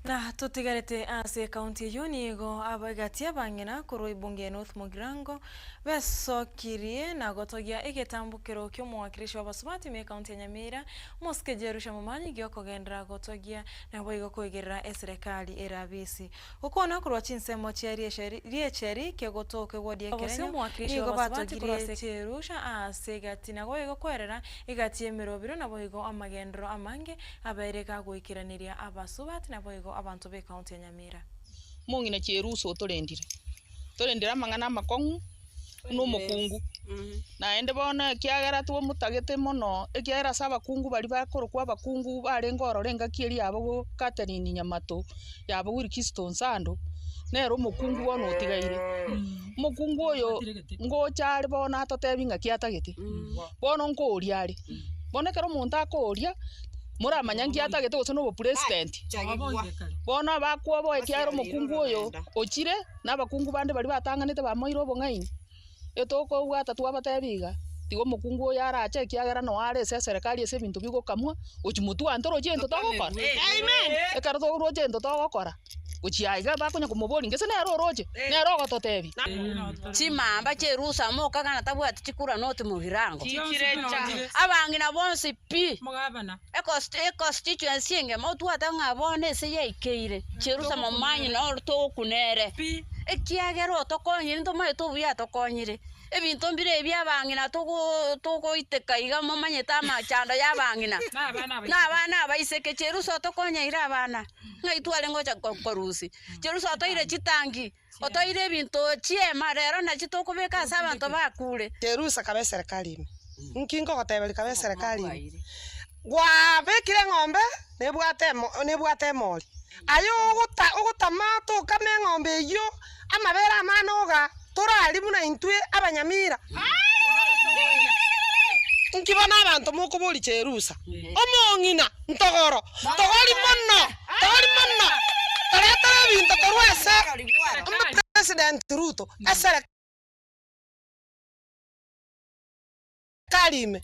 Na totigarete ase ekaunti eyio nigo abegati abang'ina korwa ebunge ya North Mugirango besokirie na gotogia egetambokero ki'omowakilishi w'abasubati ime ekaunti ya Nyamira Omosike Jerusha Momanyi giokogenderera gotogia naboigo koigerera eserekari erabisi gokwana korwa chinsemo chia riecheri kegotoka ewodi ekerenyo nigo batogirie Jerusha ase egati naboigo kwerera egati y'emerobiro naboigo amagenderero amange Abaire gagoikeraneria abasubati naboigo abanto b'ekaunti ya Nyamira. Omong'ina Cherusa otorendire, torendire amang'ana amakong'u buna omokungu. Naende bono ekiagera twamotagete mono, ekiagera ase abakungu baria bakorokwa abakungu barenge ororo engaki eria yabo Catherine Nyamato, yabo Wilkiston Nsando, nere omokungu bono otigaire. Omokungu oyo ngocha are bono atotebi ng'aki atagete, bono nkoria are. Bono ekero omonto akoria, moramanya nki atagete gose na obopresident. Bono abakwoboa ekiagera omokungu oyo ochire, na abakungu bande baria batang'anete bamoire obong'aini, etokobwata twabatebia iga, tiga omokungu oyo arache ekiagera noo are ase eserekari ase ebinto bigokamwa, gochia motwe ante oroche egento togokora. Ekero toroche egento togokora. Gochia aiga bakonya komoboria, Gese nere oroche? Nere ogototebia? Chimamba chi'erusa mokagana tabwati chikura noti mogirango. Abang'ina bonsi pi, econstituency engima otwate ng'a bono ase yaikeire, chierusa momanyi noro togokuna ere, ekiagera otokonyire ntomanyete obuya atokonyire. Ebinto mbire ebi abang'ina togoiteka iga momanyete amachando y'abang'ina, na abana abaiseke, cherusa otokonyeire abana, ng'ai twarenge gocha korusia, cherusa otoire chitangi, otoire ebinto chiema, rero nachi tokobeka ase abanto bakure. Cherusa kaba eserekari ime, nki nkogoteberia kaba eserekari ime, gwabekire eng'ombe nebwate emo nebwate emori, aye ogota ogotama tokame eng'ombe eyio, amabere amane oga torarie buna intwe abanyamira. Nki bono abanto mokoboria cherusa, omong'ina ntogoro, ntogori mono, ntogori mono, toretere ebinto korwa ase omopresident Ruto, eserekari ime.